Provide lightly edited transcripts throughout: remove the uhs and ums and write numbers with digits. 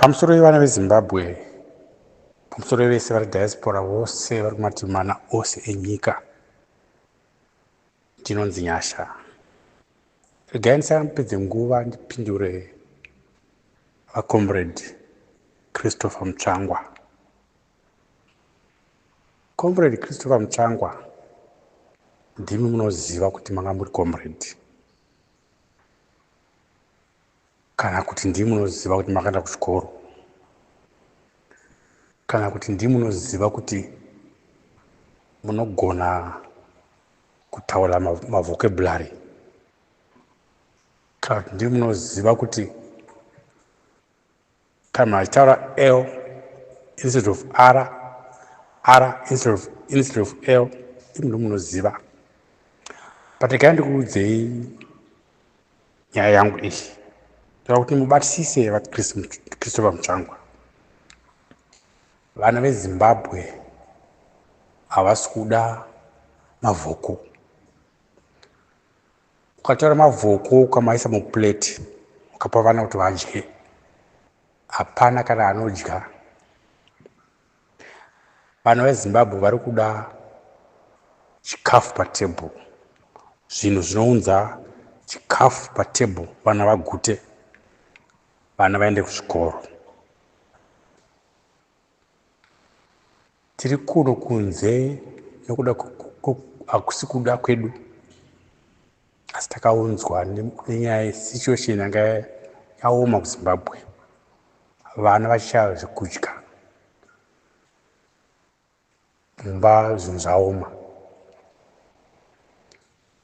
Pamusoro vana veZimbabwe, pamusoro vese vari diaspora, vose vari kumativi mana ose enyika, ndinonzi Nyasha. Regai ndisapedze nguva ndipindure vaComrade Christopher Mutsvangwa. Comrade Christopher Mutsvangwa, ndimi munoziva kuti manga muri comrade, kana kuti ndimi munoziva kuti makaenda kuchikoro, kana kuti ndimi munoziva kuti munogona kutaura mavocabulary, kana kuti ndimi munoziva kuti kana achitaura L instead of R, R instead of L, imi ndo munoziva. But regai ndikuudzei nyaya yangu iyi. Ndoda kuti mubatisise vaChristopher Mutsvangwa. Vana veZimbabwe havasi kuda mavhoko. Ukatora mavhoko ukamaisa muplate, ukapa vana kuti vadye, hapana kana anodya. Vana veZimbabwe vari kuda chikafu patebhuru, zvinhu zvinounza chikafu patebhuru, vana vagute, vana vaende kuzvikoro. Tiri kuno kunze nekuda hakusi kuda kwedu, asi takaunzwa nenyaya yesituation yanga yaoma kuZimbabwe, vana vachishaya zvekudya mumba, zvinhu zvaoma.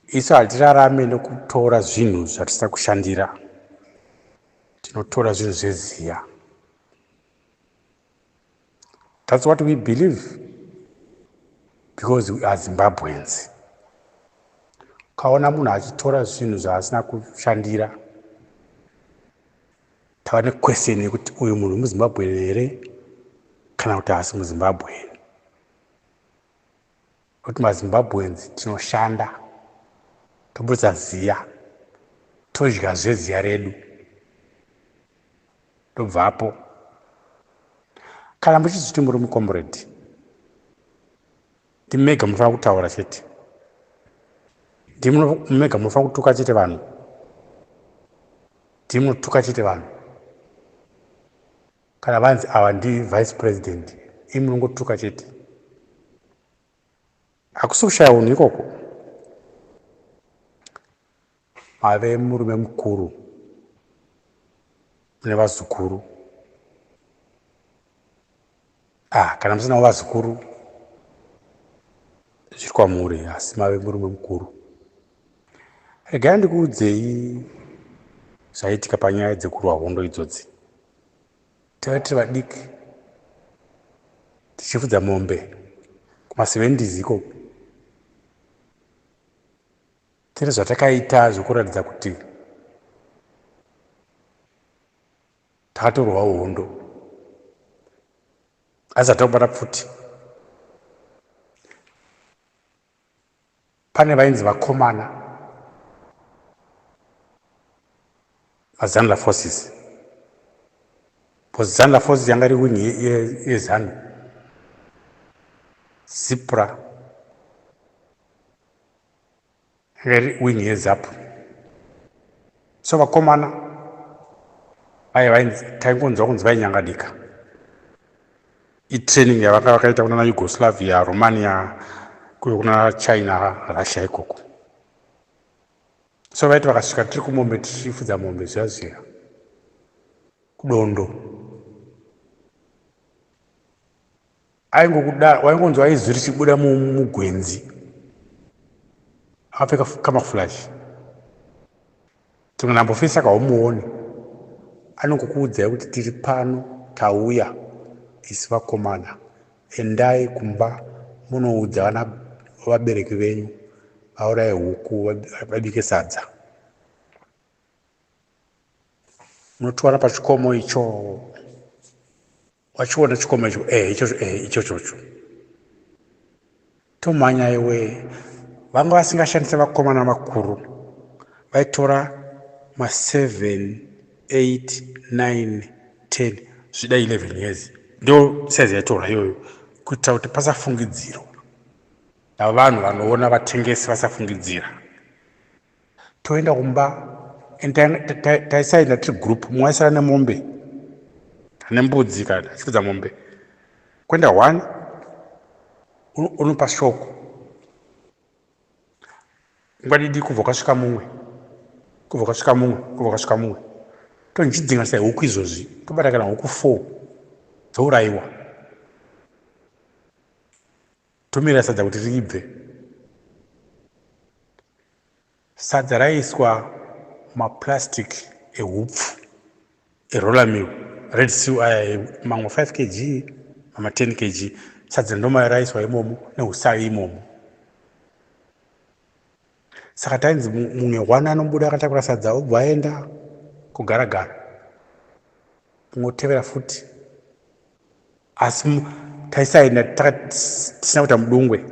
Isu hatirarame nekutora zvinhu zvatisina kushandira, tinotora zvinhu zveziya. That's what we believe because we are Zimbabweans. Ukaona munhu achitora zvinhu zvaasina kushandira, tava nequestion yekuti uyu munhu muZimbabwe here kana kuti haasi muZimbabwe, kuti maZimbabweans tinoshanda, tobudisa ziya, todya zveziya redu, tobvapo. Kana muchizviti muri mucomrade, ndimega munofanira kutaura chete, ndimega munofanira kutuka chete vanhu, ndimunotuka chete vanhu. Kana vanzi ava ndi vice president, imi munongotuka chete. Hakusi kushaya unhu ikoko? Mave murume mukuru, mune vazukuru. Ah, kana musinawo vazukuru, zviri kwamuri, asi mave murume mukuru. Regai ndikuudzei zvaitika panyaya dzekurwa hondo idzodzi. Taiva tiri vadiki, tichifudza mombe kuma70s ikoko. Tine zvatakaita zvekuratidza kuti takatorwawo hondo, asi hatina kubata pfuti. Pane vainzi vakomana maZANLA forces, because ZANLA forces yanga iri wing yeZANU. ZIPRA yanga iri wing yeZAPU. So vakomana vai taingonzwa kunzi vainyangadika. Itraining yavanga vakaita kunana Yugoslavia, Romania, kuyo kuna China, Russia ikoko. So vaiti vakasvika tiri kumombe, tichifudza mombe zviya zviya kudondo, aingokuda, waingonzwa izwi richibuda mugwenzi, akapfeka camouflage. Tinganambofesa kaumuoni, anongokuudzai kuti tiri pano, tauya isi vakomana, endai kumba munoudza vana vabereki venyu vauraye huku, vabike sadza. Munotiwana pachikomo icho. Wachiona chikomo icho? Ichocho, ichochocho. Tomhanya iwe. Vanga vasingashandise vakomana vakuru, vaitora ma7, 8, 9, 10. Zvida 11 years ndo size yaitorwa iyoyo kuitira kuti pasafungidzirwa navanhu vanoona, vatengesi vasafungidzira. Toenda kumba, taisaenda tiri group. Mumwe aisara nemombe nembudzi kana achifudza mombe, kuenda one unopa shoko ngadidi, kubva kwasvika mumwe, kubva kwasvika mumwe, kubva kwasvika mumwe. Tonchidzinganisa huku izvozvi, tobata kana huku 4 dzourayiwa, tomira sadza kuti riibve. Sadza raiiswa maplastic ehupfu eroller mill Red Seal aya, mamwe 5 kg, mamwe 10 kg. Sadza ndoma raiswa imomo neusavi imomo. Saka tainzi mumwe one anobuda akatakura sadza, obva aenda kugaragara, mumwe otevera futi. Asi taisaenda tisina kuita mudungwe,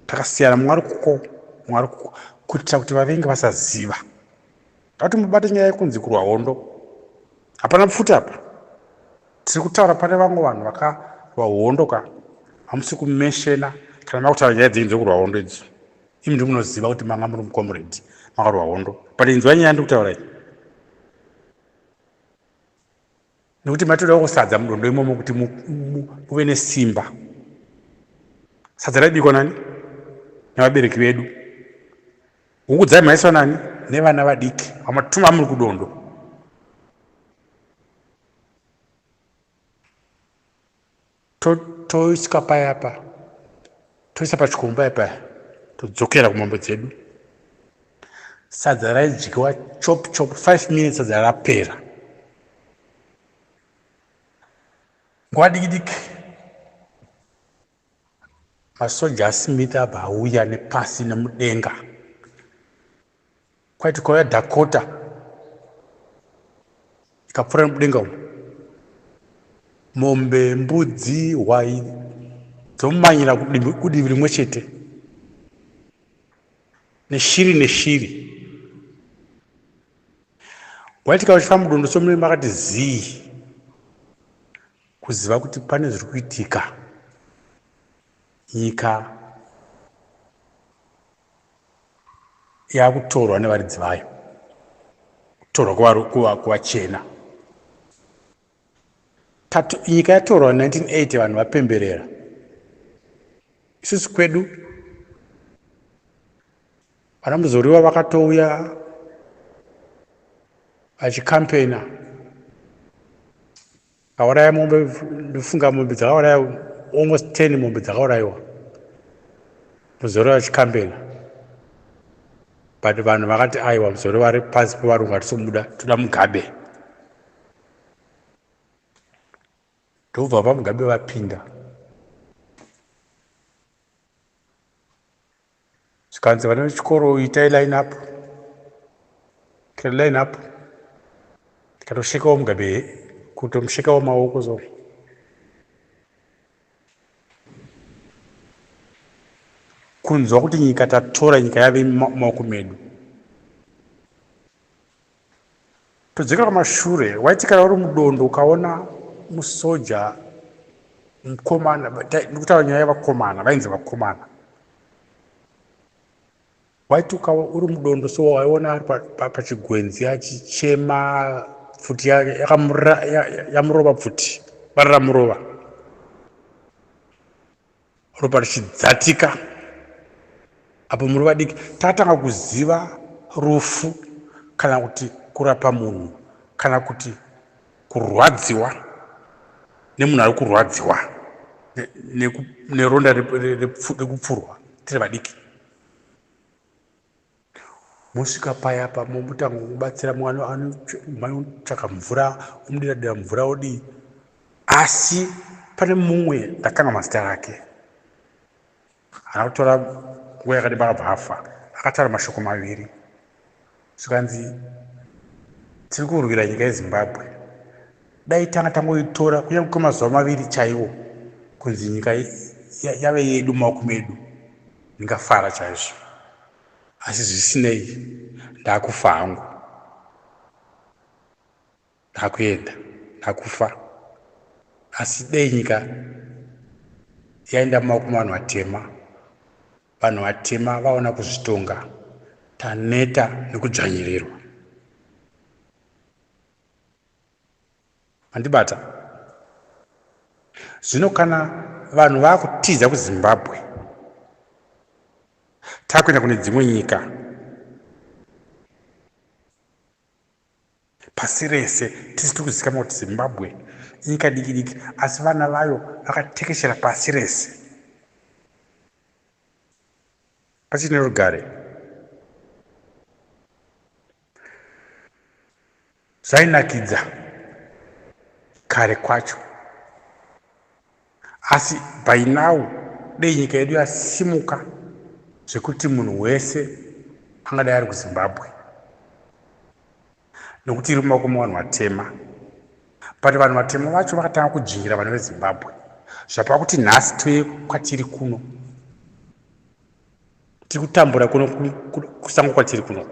takasiyana, mumwe ari kuko, mumwe ari kuko, kuitira kuti vavengi vasaziva. Ngati mubate nyaya yekunzi kurwa hondo, hapana pfuti apa tiri kutaura. Pane vamwe vanhu vakarwa hondo ka, hamusi kumeshena kana makutaura nyaya dzenyu dzekurwa hondo idzo. Imi ndi munoziva kuti manga muri mucomrade, makarwa hondo, but inzwa nyaya ndiri kutaura iyi, nekuti matoda kusadza mudondo imomo kuti muve nesimba. Sadza raibikwa nani? Nevabereki vedu. Huku dzaimhaiswa nani? Nevana vadiki vamatuma muri kudondo. Toiswa payapa, toisa pachikomo paya paya, todzokera kumombe dzedu. Sadza raidyiwa chop chop, 5 minutes sadza rapera. Nguva diki diki masoja aSmith abva auya nepasi nemudenga. Kwaiti kwauya Dakota ikapfuura nemudenga umu, mombe, mbudzi, hwai dzomanyira kudivi rimwe chete, neshiri neshiri. Waitika uchifamba mudondo somune makati zii, kuziva kuti pane zviri kuitika. Nyika yakutorwa nevaridzi vayo, kutorwa kuvachena. Nyika yatorwa 1980, vanhu vapemberera. Isusu kwedu vana Muzoriwa vakatouya vachikampena, kauraya mombe. Ndofunga mombe dzakauraya almost 10 mombe dzakaurayiwa Muzoriwa vachikampena, but vanhu vakati aiwa, Muzoriwa vari pasi pevarungu, hatisi toda Mugabe. Ndobva vaMugabe vapinda, zvikanzi vana vechikoro itai line up. Line up, tikatoshekawo Mugabe, kutomushekawo maoko. So kunzwa kuti nyika tatora, nyika yave mumaoko medu. Todzokera kumashure. Waiti kana uri mudondo ukaona musoja mukomana, ndikutaura nyaya yevakomana vainzi vakomana, waiti uri mudondo so waiona ari pachigwenzi achichema, pfuti yamurova, pfuti bara ramurova, ropa richidzatika apo. Muri vadiki, takatanga kuziva rufu kana kuti kurapa munhu kana kuti kurwadziwa nemunhu ari kurwadziwa neronda rekupfurwa tiri vadiki. Mosvika paya pa momutanga kubatsira mwana, anotsvaka mvura, omudira dira mvura, odii. Asi pane mumwe, ndakanga mazita rake, haana kutora nguva yakadii akabva afa. Akataura mashoko maviri, zvikanzi tiri kurwira nyika yeZimbabwe, dai tanga tangoitora kunyange kwemazuva 2 chaiwo, kunzi nyika yave yedu mumaoko medu, ndingafara chaizvo. Asi zvisinei, ndakufa hangu, ndakuenda, ndakufa. Asi dei nyika yaenda mumaoko mevanhu vatema, vanhu vatema vaona kuzvitonga. Taneta nekudzvanyirirwa. Mandibata? Zvino kana vanhu vakutiza kuZimbabwe, takuenda kune dzimwe nyika pasi rese, tisi tiri kuzikanwa kuti Zimbabwe inyika diki diki, asi vana vayo vakatekeshera pasi rese. Pachine rugare. Zvainakidza kare kwacho, asi by now dei nyika yedu yasimuka zvekuti munhu wese angadai ari kuZimbabwe, nekuti iri mumaoko mevanhu vatema. But vanhu vatema vacho vakatanga kudzvinyira vana veZimbabwe, zvapa kuti nhasi touye kwatiri kuno, tiri kutambura kuno kusango kwatiri kuno.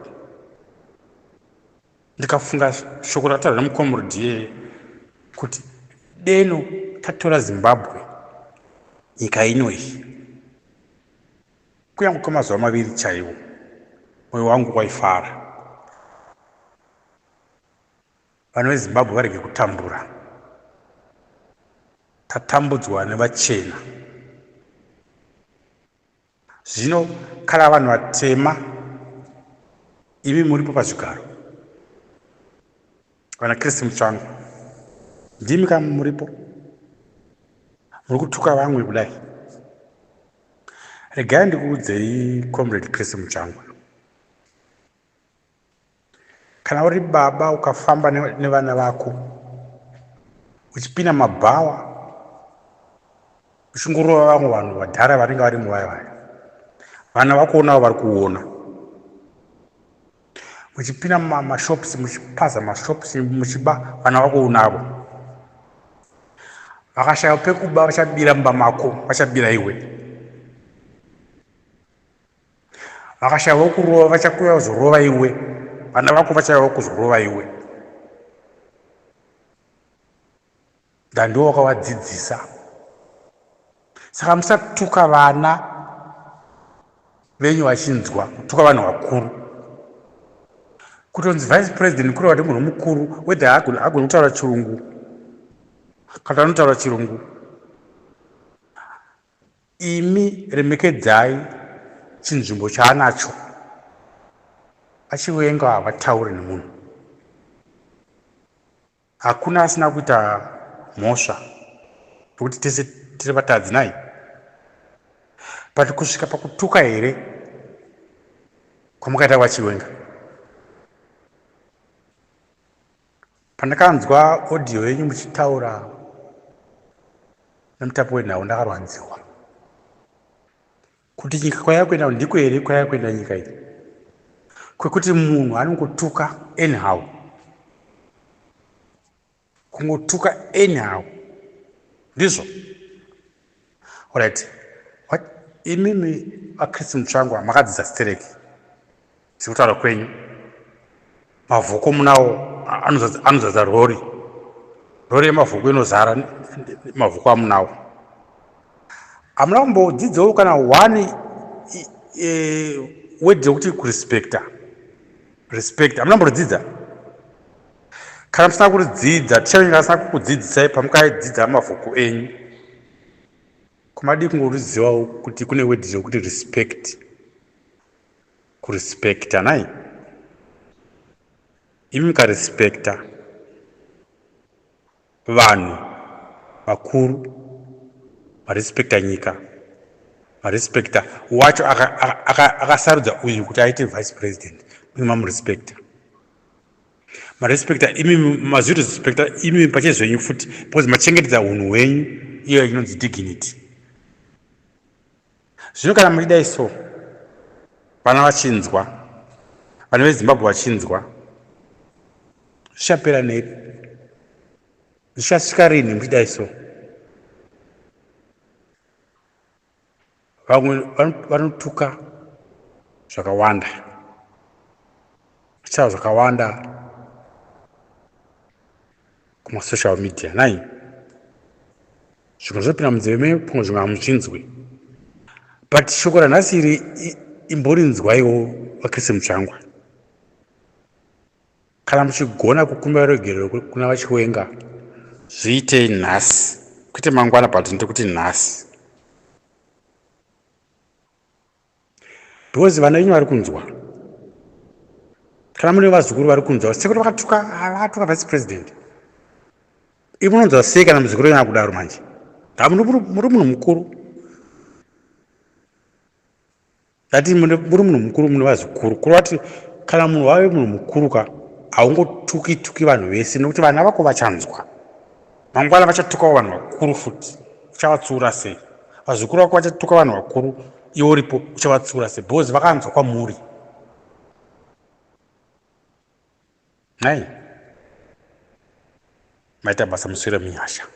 Ndikafunga shoko rakataurwa nemucomrade iyeye kuti deno tatora Zimbabwe, nyika inoyi, kunyange kwemazuva maviri chaiwo, mwoyo wangu waifara. Vanhu veZimbabwe varege kutambura. Tatambudzwa nevachena. Zvino kana vanhu vatema imi muripo pazvigaro, vana Kristi Mutsvango, ndimi ka muripo muri kutuka vamwe kudai. Regai ndikuudzei, Comrade Kristi Mutsvangwa, kana uri baba ukafamba nevana vako uchipinda mabhawa, uchingorova vamwe vanhu vadhara vanenge varimo vaya vaya, vana vakuonawo vari kuona muchipinda mumashops, muchipaza mashops, muchiba, vana vakuonavo. Vakashaya pekuba, vachabira mumba mako, vachabira iwe. Vakashaya vokurova, vachakuya kuzorova iwe. Vana vako vachauya kuzorova iwe. Ndandiwo wakavadzidzisa. Saka musatuka vana venyu vachinzwa. Kutuka vanhu vakuru, kutonzi vice president, kureva kuti munhu mukuru, whether agoni kutaura Chirungu kana anotaura Chirungu, imi remekedzai chinzvimbo chaanacho. Achiwenga havatauri nemunhu. Hakuna asina kuita mhosva, nekuti tese tiri vatadzi nai. But kusvika pakutuka here kwamakaita vaChiwenga? Pandakanzwa audio yenyu muchitaura nemutapi wenhau, ndakarwadziwa kuti nyika kwayakuenda ndiko here kwayakuenda nyika iyi, kwekuti munhu anongotuka anyhow, kungotuka anyhow? Ndizvo? Alright, imimi vaKristu Mutsvangwa makadzidza stereki sekutaura kwenyu. Mavhoko munawo anozadza rori, rori yemavhoko inozara mavhoko amunawo. Hamuna kumbodzidzawo kana one word yekuti kurespecta. Respect hamuna kumboridzidza. Kana musina kuridzidza, ticha asina kukudzidzisai pamukaidzidza mavhoko enyu, kumadii kungorizivawo kuti kune word yekuti respect, kurespecta nai? Imi mukarespecta vanhu vakuru, marespecta nyika, marespecta wacho akasarudza uyu kuti aite vice president, mune mamurespecta, marespecta imi, mazvirespecta imi pachezvenyu futi, because machengetedza unhu hwenyu, iyo inonzi dignity. Zvino kana muchidai so, vana vachinzwa, vana veZimbabwe vachinzwa, zvichapera nei? Zvichasvika rini muchidai so? Vamwe vanotuka zvakawanda, vachitaura zvakawanda kumasocial media nai. Zvimwe zvinopinda munzeve menyu, pamwe zvimwe hamuzvinzwi. But shoko ranhasi iri imborinzwaiwo vaKristu Mutsvangwa. Kana muchigona kukumbira ruregerero kuna vaChiwenga zviitei nhasi kwete mangwana but ndiri kuti nhasi. Because vana venyu vari kunzwa. Kana mune vazukuru vari kunzwa sekuti vakatuka vakatuka vice president. Imi munonzwa sei kana muzukuru wenyu akudaro manje? Muri munhu mukuru. Ndati muri munhu mukuru mune vazukuru. Kureva kuti kana munhu wave munhu mukuru ka haungotuki tuki vanhu vese nekuti vana vako vachanzwa. Mangwana vachatukawo vanhu vakuru futi. Uchavatsiura sei? Vazukuru vako vachatuka vanhu vakuru iwe uripo uchavatsiura sei? Because vakanzwa kwamuri. Nhai? Maita basa muswere munyasha.